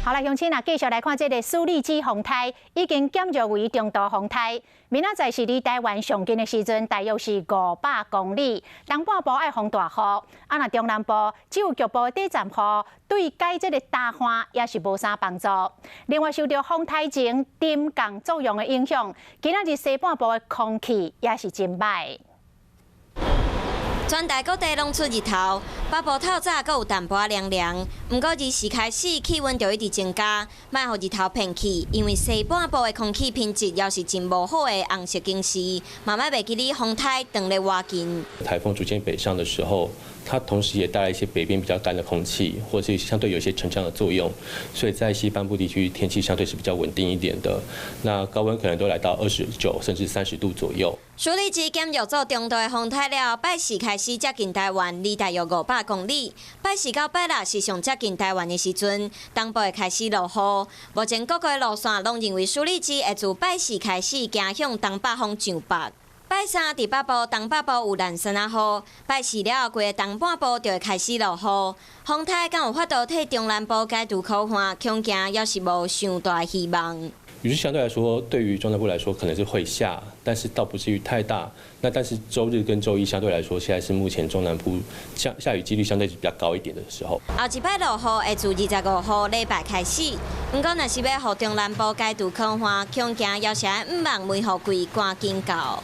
好啦，鄉親啊，繼續來看這个舒力基風颱已經減弱為中度風颱。明仔載是離台灣上近的時陣，大約是500公里。東半部愛防大雨，啊，若中南部只有局部短暫雨，對解這个乾旱也是無啥幫助。另外，受著風颱前沉降作用的影響，今仔日西半部的空氣也是真䆀。全台各地攏出日頭，北部透早閣有淡薄仔涼涼。毋過24開始氣溫就一直增加，莫予日頭騙去，因為西半部的空氣品質猶是真無好的紅色警示，嘛莫袂記得風颱當咧倚近。颱風逐漸北上的時候，它同時也帶來一些北邊比較乾的空氣，或是相對有一些沉降的作用，所以在西半部地區天氣相對是比較穩定一點的。那高溫可能都來到29甚至30度左右。舒力基減弱做中度的風颱了，拜四開始接近台灣，離大約500公里。拜四到拜六是上接近台灣的時陣，東部會開始落雨。目前各國路線攏認為舒力基會自拜四開始行向東北風上北。拜三佇北部、東北部有蘭山仔雨，拜四了後，規个東半部就會開始落雨。風颱敢有法度替中南部解除苦旱，恐驚猶是無傷大希望。雨勢相對來說，對於中南部來說可能是會下，但是倒不至於太大。那但是週日跟週一相對來說，現在是目前中南部下下雨幾率相對比較高一點的時候。後一擺落雨會自25號禮拜開始，毋過若是欲予中南部解除苦旱，恐驚猶是愛向望梅雨季趕緊到。